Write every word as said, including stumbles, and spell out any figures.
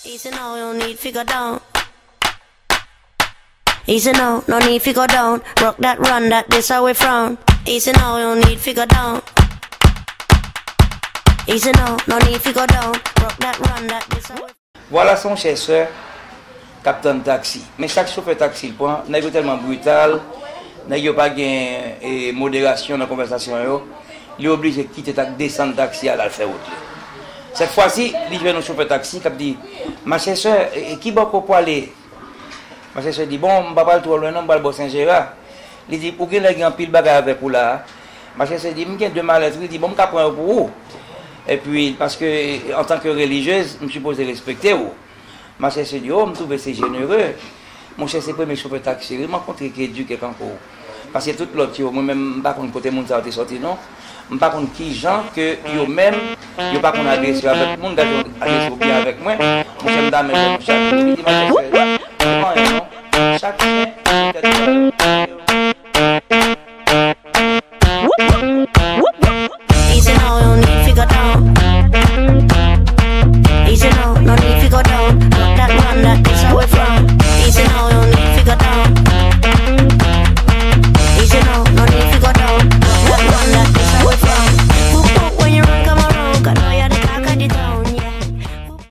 He said, "No, no need fi go down." He said, "No, no need fi go down. Rock that, run that, this how we frown." He said, "No, no need fi go down." He said, "No, no need fi go down. Rock that, run that, this how we." Vwala, se yon chè sè k ap tann taksi. Men chak chofè taksi l pran, nèg yo tèlman brital, nèg yo pa gen, e, moderasyon nan konvèsasyon yo, li oblije kite tak, desann taksi a, l al fè wout li. Sèt fwa si, li jwenn yon chofè taksi k ap di, "Machè sè, e, e, ki bò ke w pwale?" Machè sè di, "Bon, m pa pral twò lwen non, m pral bò Sen Jera." Li di, "Ou genlè gen anpil bagay avèk ou la a." Machè sè di, "M gen de malèt, wi." Li di, "Bon, m ka pran yo pou ou. Epi, paske, antanke relijyez, m sipoze respekte w." Machè sè di, "O, m twouve se jenere." Monchè, se premye chofè taksi wi m rankontre ki edike tankou w. Paske tout lòt yo, mwen menm, m pa konn kote moun sa yo te sòti non. M pa konn ki jan ke yo menm, yo pa konn adrese yo avèk moun, gade yon adrese yo byen avèk mwen. Monchè, m ta menm fè yon chak. Li di, "Machè sè,